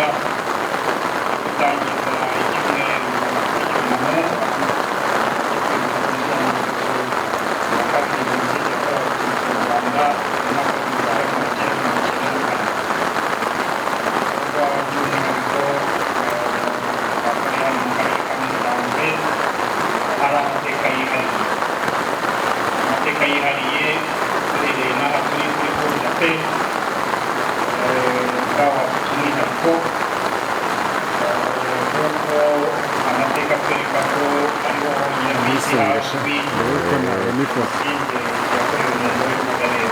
gahunda yo gutangiza icyumweru cy'icyunamo cyo kwibuka ku nshuro ya 32 Jenoside yakorewe Abatutsi mu Rwanda mu mwaka w'1994. Ibikorwa by'umwihariko twakorera hano mu karere ka Musanze hari amateka yihariye, amateka yihariye duhereye n'aha turi kuri Cour d'Appel bwaba bafite umwihariko, kuko amateka atwereka ko ariho honyine ku isi hazwi jenoside yakorewe mu ngoro y'ubutabera.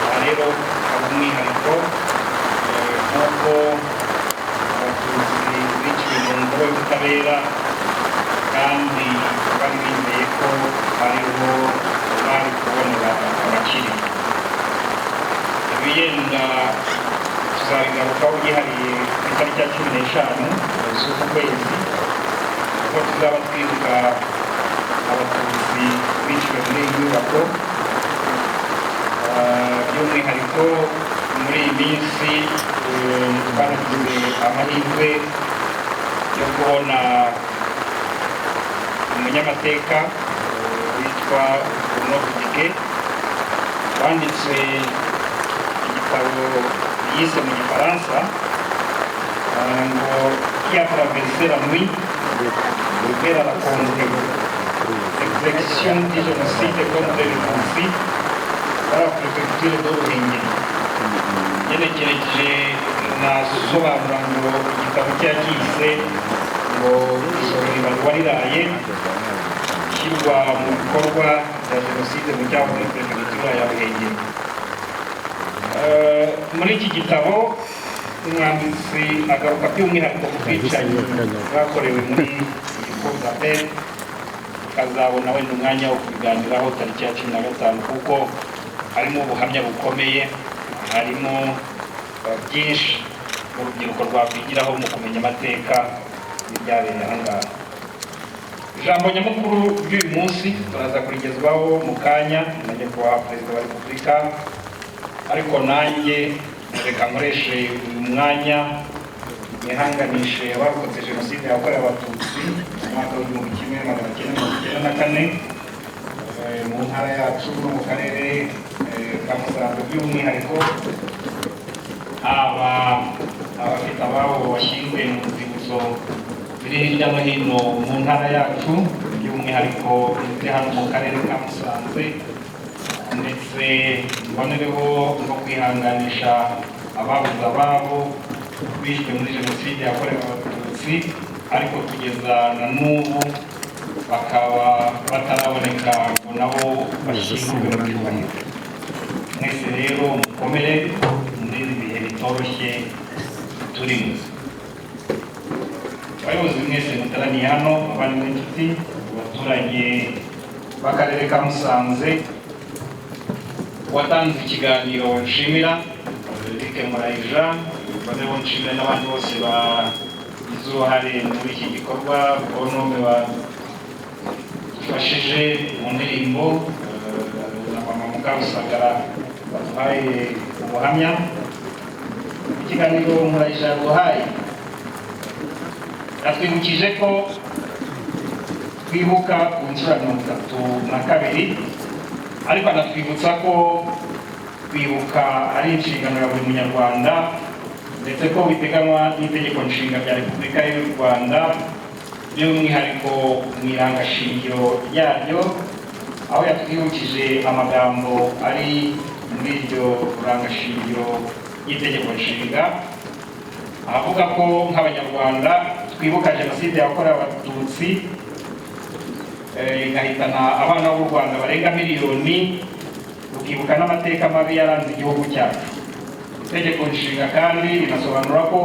Aha rero hari umwihariko, nk'uko Abatutsi biciwe mu ngoro y'ubutabera kandi bari bizeye ko ariho bari kubonera abakiriya. Ibiyenda tuzabigarukaho byihariye ku itariki ya 15 z'uku kwezi, kuko tuzaba twibuka Abatutsi biciwe muri iyi nyubako. By'umwihariko muri iyi minsi twanagize amahirwe yo kubona umunyamateka witwa Bruno Budike, wanditse igitabo yise mu Gifaransa ngo "Qui a traversé la nuit vers la raconter l'exécution du génocide contre les Tutsis dans la préfecture de Ruhengeri". Ngenekereje nasobanura ngo igitabo cye yakise ngo "Ijoro ribarwa riraye, ishyirwa mu bikorwa bya jenoside mu cyahoze ari perefegitura ya Ruhengeri". Muri iki gitabo umwanditsi agaruka by'umwihariko ku bwicanyi bwakorewe muri iyi Cour d'Appel. Tukazabona wenda umwanya wo kubiganiraho tariki ya 15, kuko harimo ubuhamya bukomeye, harimo byinshi urubyiruko rwakwigiraho mu kumenya amateka y'ibyabereye aha ngaha. Ijambo nyamukuru ry'uyu munsi turaza kurigezwaho mu kanya na Nyakubahwa Perezida wa Repubulika, ariko nanjye reka nkoreshe uyu mwanya nihanganishe abarokotse Jenoside yakorewe Abatutsi mu mwaka w'1994 mu ntara yacu no mu karere ka Musanze by'umwihariko, haba abafite ababo bashyinguye mu nzibutso biri hirya no hino mu ntara yacu, by'umwihariko iziri hano mu karere ka Musanze, ndetse mbonereho no kwihanganisha ababuze ababo bishwe muri Jenoside yakorewe Abatutsi, ariko kugeza na n'ubu bakaba bataraboneka ngo nabo bashyingurwe mu cyubahiro. Mwese rero mukomere muri ibi bihe bitoroshye turimo. Abayobozi mwese muteraniye hano, abavandimwe n'inshuti, abaturage b'akarere ka Musanze, watanze ikiganiro nshimira Eric Murayija, mbonereho nshimira n'abandi bose bagize uruhare muri iki gikorwa, bonome badufashije mu ndirimbo, na mama Mukarusagara baduhaye ubuhamya. Ikiganiro Murayija yaduhaye yatwibukije ko twibuka ku nshuro ya 32, ariko anatwibutsa ko kwibuka ari inshingano ya buri Munyarwanda, ndetse ko biteganywa n'Itegeko Nshinga rya Repubulika y'u Rwanda, by'umwihariko mu irangashingiro ryaryo, aho yatwibukije amagambo ari muri iryo rangashingiro ry'itegeko nshinga, avuga ko nk'Abanyarwanda twibuka Jenoside yakorewe Abatutsi igahitana abana b'u Rwanda barenga miliyoni, tukibuka n'amateka mabi yaranze igihugu cyacu. Itegeko Nshinga kandi rinasobanura ko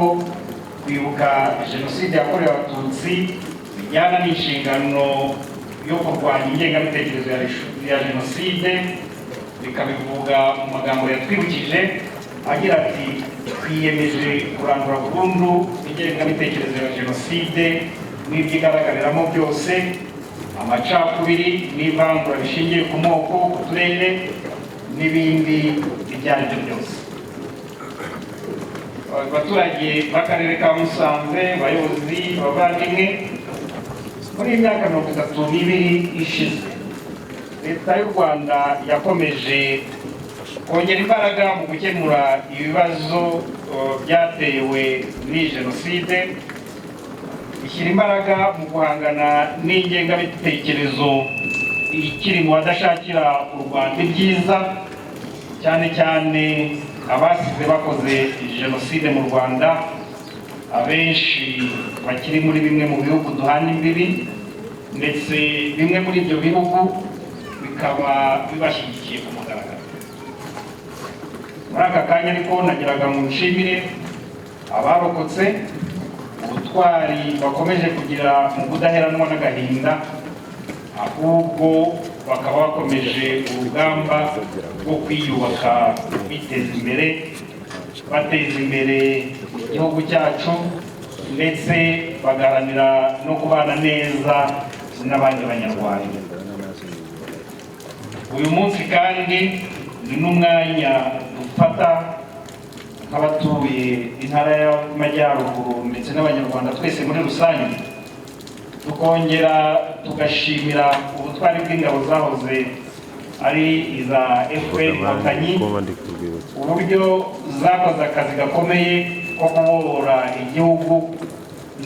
kwibuka Jenoside yakorewe Abatutsi bijyana n'inshingano yo kurwanya ingengabitekerezo ya jenoside, bikabivuga mu magambo yatwibukije agira ati: "Twiyemeje kurandura burundu ingengabitekerezo ya jenoside n'ibyigaragariramo byose, amacakubiri n'ivangura bishingiye ku moko, ku turere n'ibindi ibyo ari byo byose." Abavandimwe, Abaturage b'akarere ka Musanze, abayobozi, bavandimwe, muri iyi myaka 32 ishize, Leta y'u Rwanda yakomeje kongera imbaraga mu gukemura ibibazo byatewe n'iyi jenoside, ishyira imbaraga mu guhangana n'ingengabitekerezo ikiri mu badashakira u Rwanda ibyiza, cyane cyane abasize bakoze jenoside mu Rwanda, abenshi bakiri muri bimwe mu bihugu duhana imbibi, ndetse bimwe muri ibyo bihugu bikaba bibashyigikiye ku mugaragaro. Muri aka kanya ariko nagiraga ngo nshimire abarokotse ubutwari bakomeje kugira mu kudaheranwa n'agahinda, ahubwo bakaba bakomeje urugamba rwo kwiyubaka, biteza imbere, bateza imbere igihugu cyacu, ndetse bagaharanira no kubana neza n'abandi Banyarwanda. Uyu munsi kandi ni n'umwanya dufata nk'abatuye Intara y'Amajyaruguru ndetse n'Abanyarwanda twese muri rusange, tukongera tugashimira ubutwari bw'ingabo zahoze ari iza FPR Inkotanyi, uburyo zakoze akazi gakomeye ko kubohora igihugu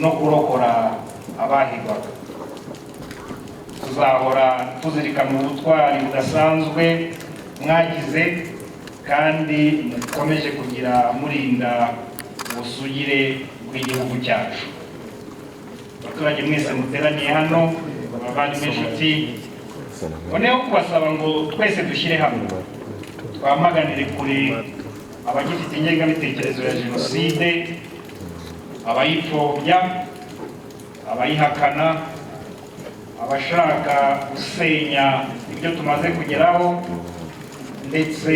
no kurokora abahigwaga. Tuzahora tuzirikana ubutwari budasanzwe mwagize kandi mukomeje kugira murinda ubusugire bw'igihugu cyacu. Abaturage mwese muteraniye hano, abavandimwe, inshuti, noneho kubasaba ngo twese dushyire hamwe twamaganire kure abagifite ingengabitekerezo ya jenoside, abayipfobya, abayihakana, abashaka gusenya ibyo tumaze kugeraho, ndetse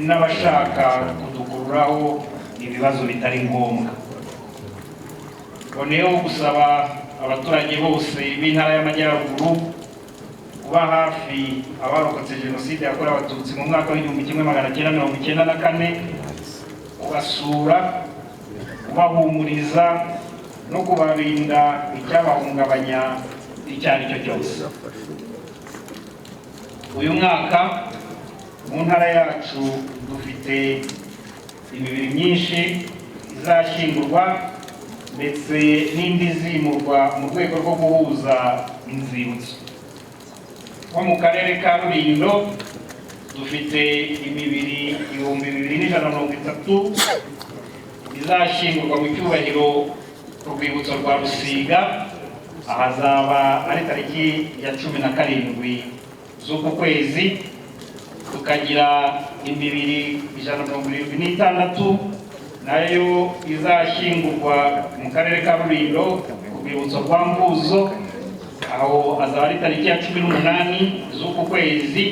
n'abashaka kudukururaho ibibazo bitari ngombwa. Noneho gusaba abaturage bose b'Intara y'Amajyaruguru kuba hafi abarokotse jenoside yakorewe Abatutsi mu mwaka w'1994, kubasura, kubahumuriza no kubarinda icyabahungabanya icyo ari cyo cyose. Uyu mwaka mu ntara yacu dufite imibiri myinshi izashyingurwa, ndetse n'indi izimurwa mu rwego rwo guhuza inzibutso. Nko mu karere ka Rulindo dufite imibiri 2130 izashyingurwa mu cyubahiro ku rwibutso rwa Rusiga, ahazaba ari tariki ya 17 z'uku kwezi. Tukagira imibiri 176 nayo izashyingurwa mu karere ka Rulindo ku rwibutso rwa Mbuzo, aho azaba ari tariki ya 18 z'uku kwezi.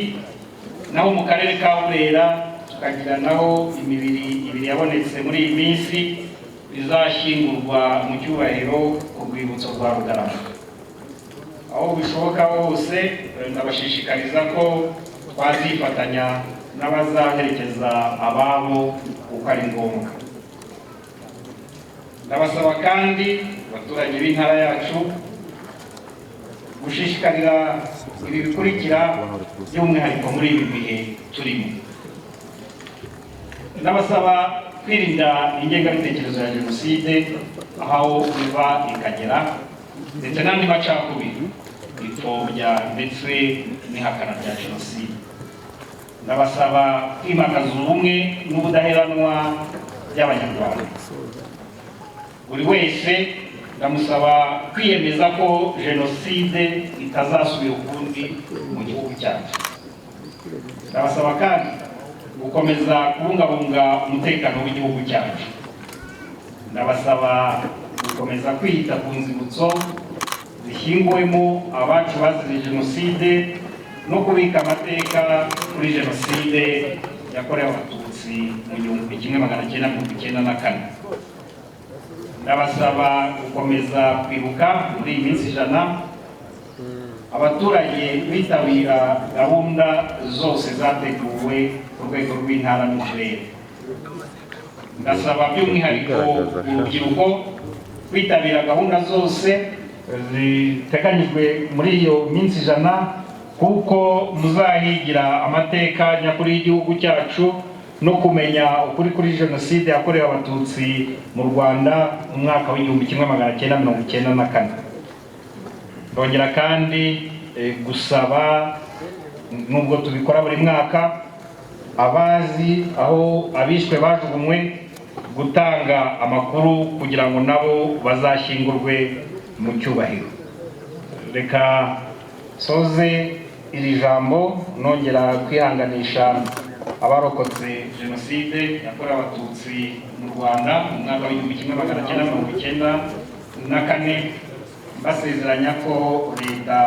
Naho mu karere ka Burera tukagira naho imibiri ibiri yabonetse muri iyi minsi izashyingurwa mu cyubahiro ku rwibutso rwa Rugarama. Aho bishoboka hose ndabashishikariza ko twazifatanya n'abazaherekeza ababo kuko ari ngombwa. Ndabasaba kandi abaturage b'intara yacu gushishikarira ibi bikurikira, by'umwihariko muri ibi bihe turimo. Ndabasaba kwirinda ingengabitekerezo ya jenoside aho iva ikagera, ndetse n'andi macakubiri, ipfobya ndetse n'ihakana rya jenoside. Ndabasaba kwimakaza ubumwe n'ubudaheranwa by'Abanyarwanda. Buri wese ndamusaba kwiyemeza ko jenoside itazasubira ukundi mu gihugu cyacu. Ndabasaba kandi gukomeza kubungabunga umutekano w'igihugu cyacu. Ndabasaba gukomeza kwita ku nzibutso zishyinguwemo abacu bazize jenoside no kubika amateka kuri jenoside yakorewe Abatutsi mu 1994. Ndabasaba gukomeza kwibuka muri iyi minsi 100, abaturage bitabira gahunda zose zateguwe ku rwego rw'intara n'uturere. Ndasaba by'umwihariko Kwigaragaza sha. urubyiruko kwitabira gahunda zose ziteganyijwe muri iyo minsi 100, kuko muzahigira amateka nyakuri y'igihugu cyacu no kumenya ukuri kuri Jenoside yakorewe Abatutsi mu Rwanda mu mwaka w'1994. Ndongera kandi gusaba, nubwo tubikora buri mwaka, abazi aho abishwe bajugunywe gutanga amakuru kugira ngo nabo bazashyingurwe mu cyubahiro. Reka soze iri jambo nongera kwihanganisha abarokotse Jenoside yakorewe Abatutsi mu Rwanda mu mwaka w'1994, basezeranya ko leta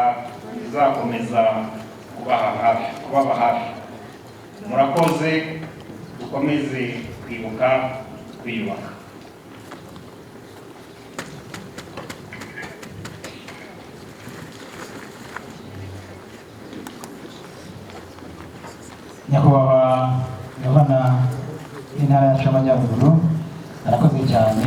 izakomeza kubaha hafi, kubaba hafi. Murakoze, dukomeze kwibuka twiyubaka. Nyakubahwa Gavana w'Intara yacu y'Amajyaruguru, arakoze cyane.